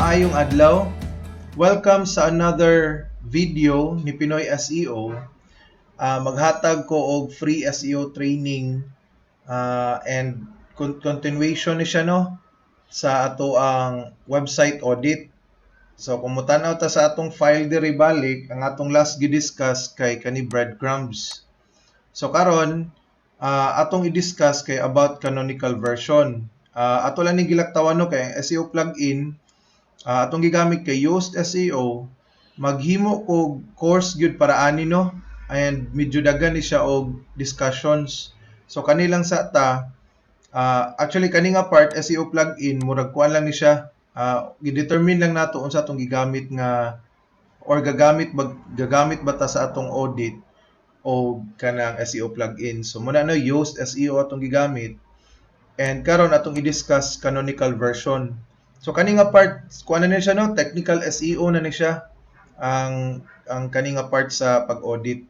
Maayong adlaw. Welcome sa another video ni Pinoy SEO. Maghatag ko og free SEO training and continuation ni siya, no, sa ato ang website audit. So kung mutanaw ta sa atong file diri balik, ang atong last gi-discuss kay kani breadcrumbs. So karon atong i-discuss kay about canonical version. Ato lang ni gilaktawan, no, kay ang SEO plugin atong gigamit kay Yoast SEO. Maghimo og course gyud para ani, no, and medyo daghan ni siya og discussions. So kani lang sa ta, actually kani nga part SEO plugin, murag kuan lang ni siya, gi-determine lang nato unsa atong gigamit nga or gagamit ba ta sa atong audit o kanang SEO plugin. So muna no, Yoast SEO atong gigamit and karon atong i-discuss canonical version. So kani nga part, kuan na ni siya, no, technical SEO na ni siya ang kani nga part sa pag-audit.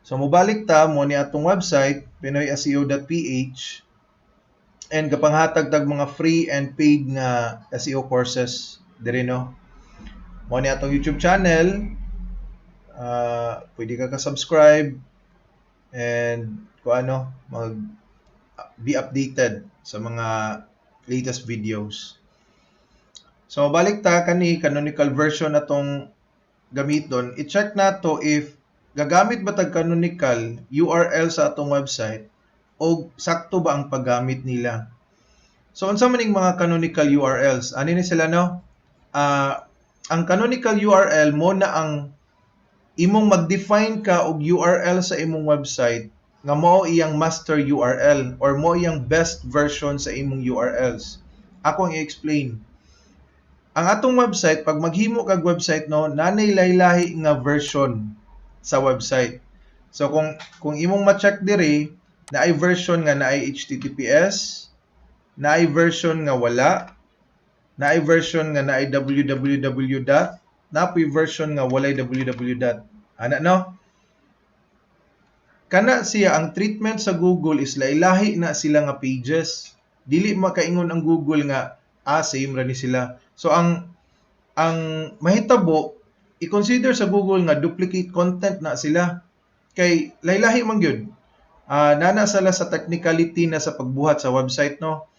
So mobalik ta mo ni atong website pinoyseo.ph and gapanghatag tag mga free and paid nga SEO courses diri, no. Mo ni atong YouTube channel. Pwede ka ka-subscribe and kung ano, mag be updated sa mga latest videos. So balik ta kani canonical version atong gamiton. I-check nato if gagamit ba tag canonical URL sa atong website o sakto ba ang paggamit nila. So unsa man ning mga canonical URLs? Ani ni sila, no? Ang canonical URL mo na ang imong mag-define ka og URL sa imong website nga mao iyang master URL or mo iyang best version sa imong URLs. Ako ang i-explain. Ang atong website, pag maghimo kag website, no, nanay lahi-lahi nga version sa website. So kung imong ma-check diri, naay version nga naay HTTPS, naay version nga wala, naay version nga naay www dot, napoy version nga walay www dot. Ana, no? Kana siya, ang treatment sa Google is lahi-lahi na sila nga pages. Dili makaingon ang Google nga same ra ni sila. So ang mahitabo, i-consider sa Google nga duplicate content na sila kay lahi-lahi man gyud. Nana sala sa technicality na sa pagbuhat sa website, no,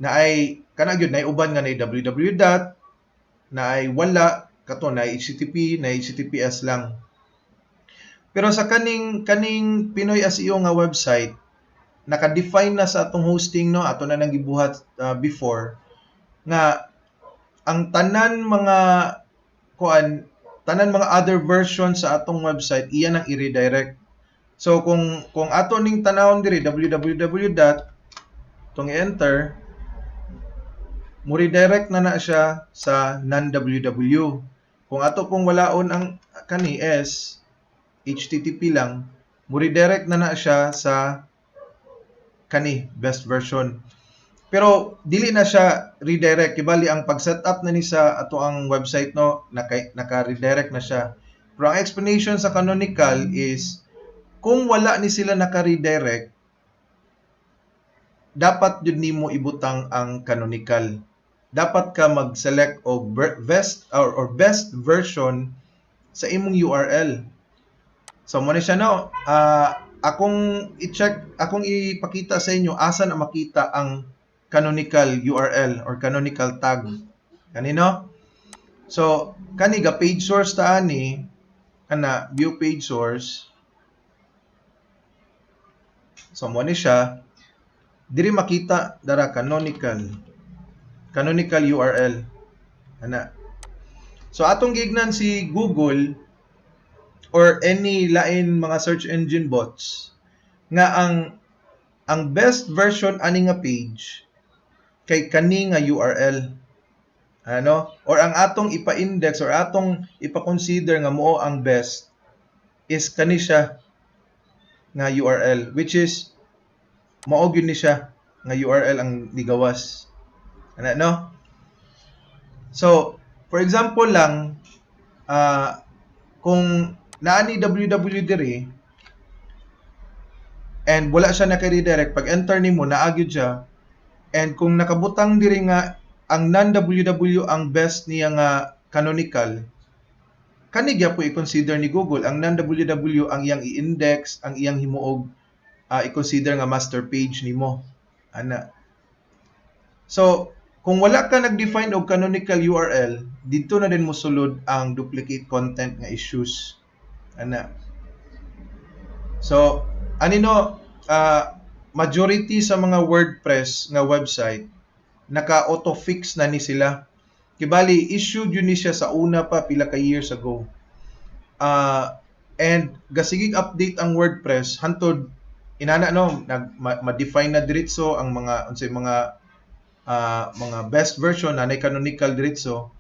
na ay kana gyud, nay uban nga nay www dot, na ay wala, kato na HTTP, na HTTPS lang. Pero sa kaning Pinoy SEO nga website, naka-define na sa atong hosting, no, ato na nang gibuhat before nga ang tanan mga kuan, tanan mga other version sa atong website, iyan ang i-redirect. So kung ato ning tanawon diri, www dot tong i-enter, mo redirect na na siya sa non-www. Kung ato pong walaon ang kani S, HTTP lang, mo redirect na na siya sa kani best version. Pero dili na siya redirect, kibali ang pag-set up na ni sa ato ang website, no, naka-redirect na siya. Pero ang explanation sa canonical is kung wala ni sila naka-redirect, dapat jud nimo ibutang ang canonical. Dapat ka mag-select og best or best version sa imong URL. So mo ni siya, no. Akong i-check, akong ipakita sa inyo asa na makita ang canonical URL or canonical tag. Kanino? So, kani ga page source ta ani, kana view page source. So mo ni siya diri makita dara, canonical URL. Ana. So atong gignan si Google or any lain mga search engine bots nga ang best version ani nga page kay kani nga URL, ano, or ang atong ipa-index or atong ipa-consider nga mao ang best is kani siya nga URL, which is mao gyud ni siya nga URL ang nigawas ana, no. So for example lang, kung naa ni www diri and wala siya naka-redirect, pag enter nimo naa gyud siya, and kung nakabutang diri nga ang non-WW ang best niya nga canonical, kani gyapon i-consider ni Google. Ang non-WW ang iyang i-index, ang iyang himuog i-consider nga master page nimo ana. So kung wala ka nag-define og canonical URL, didto na din mosulod ang duplicate content nga issues ana. So ani no, majority sa mga WordPress nga website, naka auto fix na ni sila. Kibali issue yun ni siya sa una pa, pila ka years ago. And gasigig update ang WordPress hantod inana no, nag ma-define na diretso ang mga unsay mga best version na canonical diretso.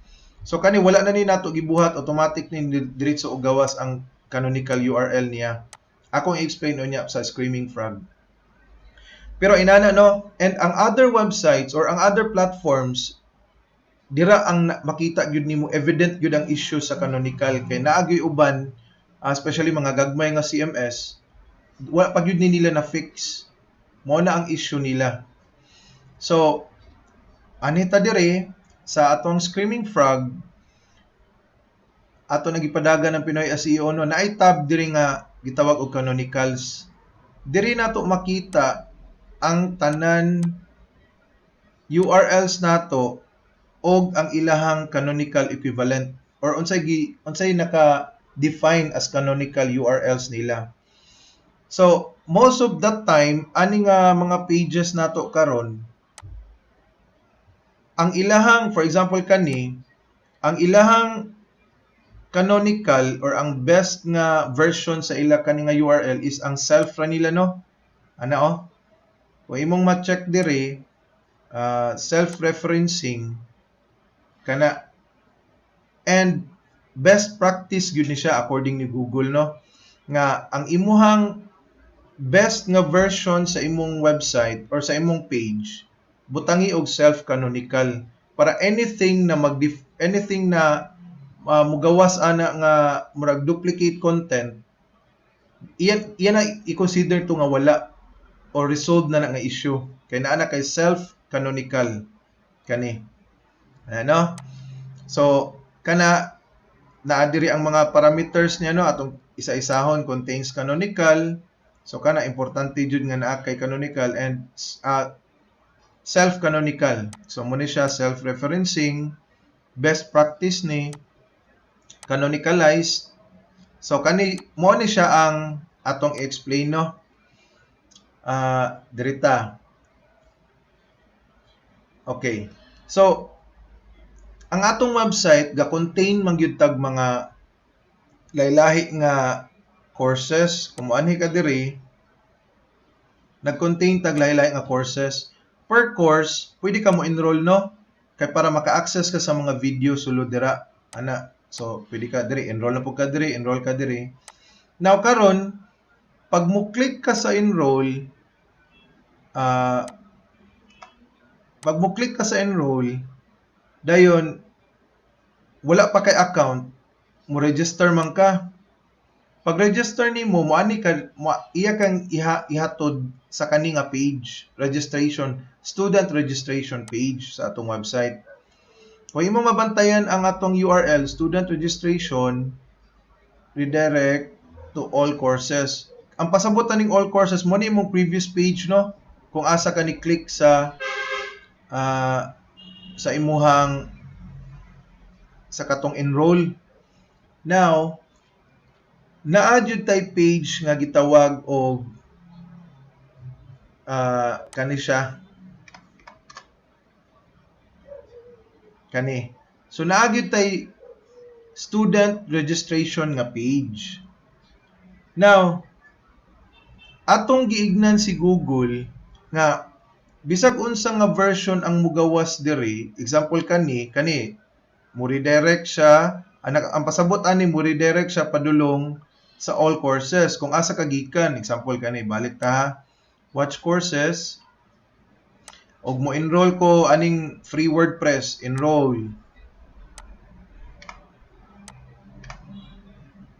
So kani wala na ni nato gibuhat, automatic ni diretso og gawas ang canonical URL niya. Akong i-explain unya sa Screaming Frog. Pero inana no, and ang other websites or ang other platforms dira ang makita gyud nimo, evident gyud ang issue sa canonical kay naa gyoy uban, especially mga gagmay nga CMS, wala pa gyud ni nila na fix. Mao na ang issue nila. So anita dire sa atong Screaming Frog, ato nagipadagan ng Pinoy SEO no, naay tab diri nga gitawag og canonicals. Diri nato makita ang tanan URLs nato og ang ilahang canonical equivalent or unsay naka define as canonical URLs nila. So, most of that time ani nga mga pages nato karon, ang ilahang, for example kani, ang ilahang canonical or ang best nga version sa ila kani nga URL is ang self ra nila no. Ana oh. Kung imong ma-check diri, self-referencing kana, and best practice gyud ni siya according ni Google no, nga ang imuhang best nga version sa imong website or sa imong page, butangi og self canonical para anything na mugawas ana nga murag duplicate content, iyan iyan na i-consider to nga wala or resolved na na nga issue kay naa na kay self canonical kani ano. So kana naa diri ang mga parameters niya no, atong isa-isahon. Contains canonical, so kana importante jud nga naa kay canonical and self canonical. So mo ni siya self referencing, best practice ni canonicalized. So kani mo ni siya ang atong i-explain no. Dirita. Okay. So ang atong website ga-contain man gyud tag mga laylahi nga courses. Kung moanhi ka diri, nag-contain tag lahi-lahi nga courses. Per course, pwede ka mo enroll no, kay para maka-access ka sa mga video sulod dira ana. So pwede ka diri, enroll na pud ka diri, enroll ka diri. Now karon, pag mo click ka sa enroll, pag mo click ka sa enroll, dayon wala pa kay account, mo register man ka. Pag register nimo, mo ani ka mo, iya kang ihatod sa kani nga page, registration, student registration page sa atong website. Kung imo mabantayan ang atong URL, student registration redirect to all courses. Ang pasabot aning all courses mo ni imong previous page no, kung asa ka ni click sa imuhang sa katong enroll. Now, naa jud tay page nga gitawag og kani siya, kani. So naa gyud tay student registration nga page. Now, atong giignan si Google nga bisag unsa nga version ang mugawas diri, example kani, kani mo redirect siya, anak, ang pasabot ani mo redirect siya padulong sa all courses kung asa ka gikan. Example kani, balik ta ha, watch courses, og mo enroll ko aning free WordPress, enroll,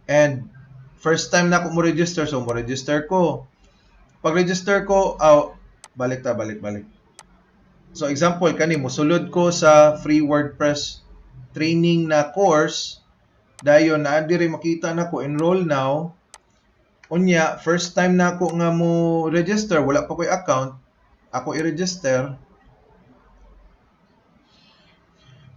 and first time na ako mo register, so mo register ko. Pag register ko, aw, balik ta, balik, balik. So example kani, mosulod ko sa free WordPress training na course, dayon naa diri, makita nako enroll now. Unya first time na ako nga mo register, wala pa ko'y account, ako i-register.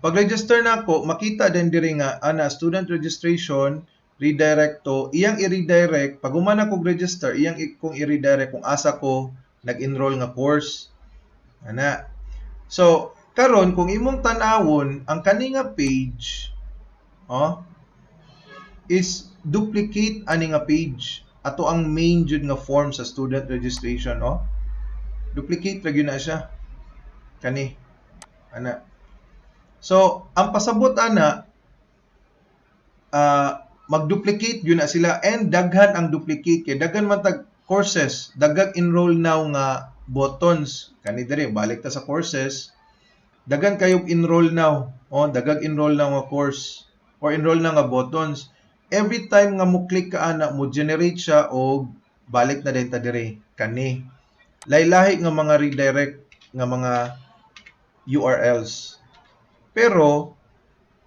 Pag register na ako, makita din diri nga ana student registration, redirect to, iyang i-redirect pag human ako register, iyang kung i-redirect kung asa ko nag-enroll nga course ana. So karon, kung imong tan-awon ang kani nga page, oh, is duplicate ani nga page, ato ang main jud nga form sa student registration. Oh, duplicate ra gyud na siya kani ana. So ang pasabot ana, mag-duplicate gyud na sila and daghan ang duplicate kay daghan man tag courses, daghang enroll now nga buttons kani diri. Balik ta sa courses, daghan kayog enroll now. Oh, daghang enroll now nga course or enroll na nga buttons. Every time nga mo click ka ana, mo generate siya og balik na din ta diri kani, lahi-lahi nga mga redirect nga mga URLs, pero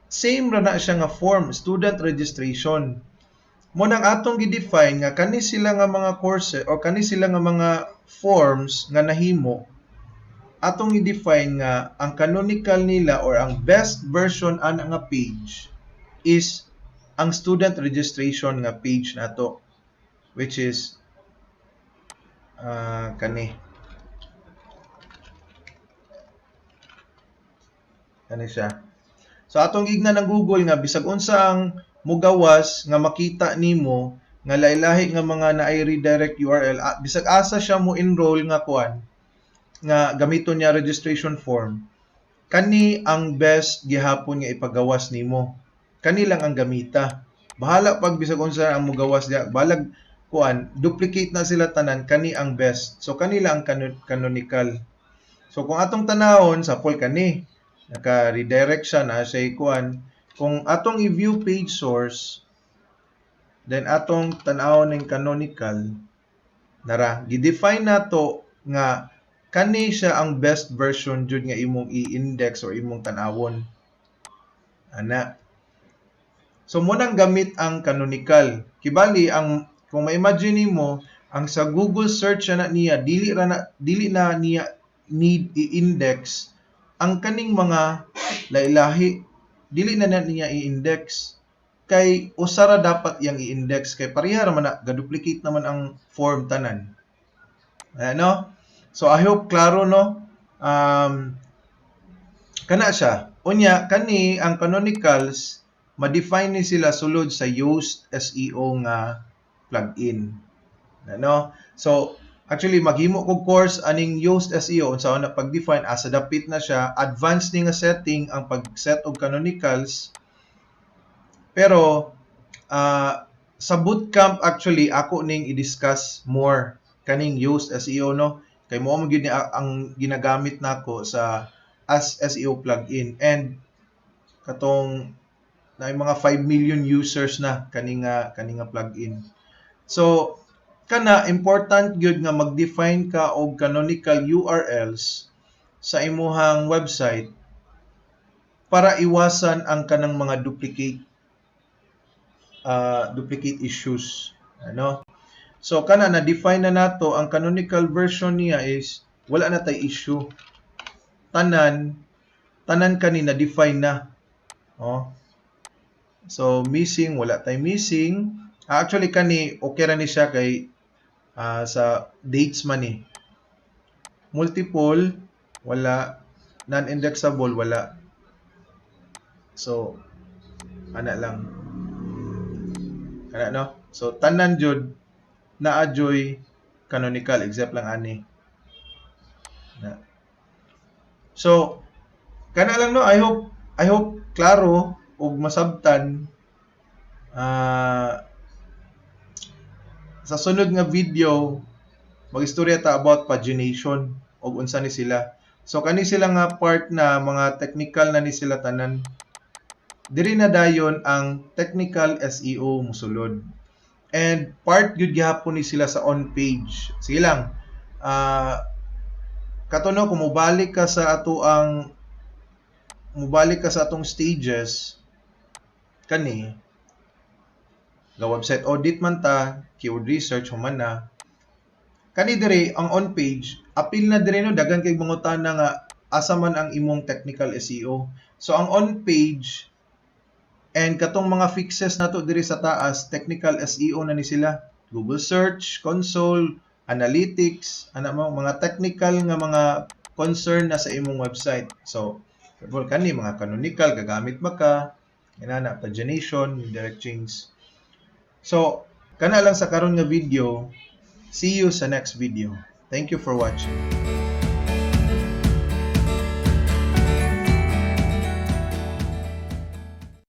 same ra na siya nga form, student registration. Mo nang atong gi-define nga kani sila nga mga course o kani sila nga mga forms nga nahimo, atong i-define nga ang canonical nila or ang best version ana nga page is ang student registration nga page nato, which is kani kani siya. So atong gignan ng Google nga bisag unsa ang mugawas nga makita nimo nga lahi-lahi nga mga naay redirect URL, bisag asa siya mo enroll nga kuan nga gamiton niya registration form, kani ang best gihapon nga ipagawas nimo. Kani lang ang gamita. Bahala pag bisag unsa ang mugawas diya, balag kuan, duplicate na sila tanan, kani ang best. So kani lang ang canonical. So kung atong tanawon sa kani naka-redirect siya na siya kuan, kung atong i-view page source, then atong tan-awon ning canonical, nara gi-define nato nga kani siya ang best version jud nga imong i-index or imong tan-awon ana. So mo nang gamit ang canonical. Kibali ang kung ma-imagine nimo ang sa Google search na niya, dili na niya need i-index ang kaning mga lahi-lahi, dili na niya i-index kay usa ra dapat iyang i-index kay pareha ra man na, ga-duplicate naman ang form tanan ano. So I hope klaro, no? Kana siya. Unya kani ang canonicals, ma-define ni sila sulod sa Yoast SEO nga plugin ano. So actually maghimo kog course aning Yoast SEO unsa na pag-define, asa dapit na siya, advanced ni nga setting ang pag-set og canonicals. Pero sa bootcamp actually ako ning i-discuss more kaning Yoast SEO, no, kay mo man gyud ni ang ginagamit nako sa as SEO plugin and katong na mga 5 million users na kani nga plugin. So kana, important gyud nga mag-define ka og canonical URLs sa imuhang website para iwasan ang kanang mga duplicate issues ano. So kana, na define na nato ang canonical version niya is wala na tay issue. Tanan tanan kani na define na. Oh, so missing, wala tay missing. Actually kani okay ra ni siya kay sa dates man ni. Multiple, wala. Non-indexable, wala. So ana lang kana, no? So tanan jud naa joy canonical except lang ani na. So kana lang, no? I hope klaro ug masabtan. Sa sunod nga video, magistorya ta about pagination ug unsa ni sila. So kani sila nga part na mga technical na ni sila tanan. Diri na dayon ang technical SEO musulod. And part gyud gihapon ni sila sa on page. Sige lang. Kato no, kung mubalik ka sa atong stages kani ga website audit man ta, keyword research, human na kani diri ang on page. Apil na diri no, daghan kay mangutana nga asa man ang imong technical SEO. So ang on page and katong mga fixes nato diri sa taas, technical SEO na ni sila. Google Search Console, Analytics, ana mo, mga technical nga mga concern na sa imong website. So for kani mga canonical, gagamit ba ka inana, pagination, direct change. So kana lang sa karon nga video. See you sa next video. Thank you for watching.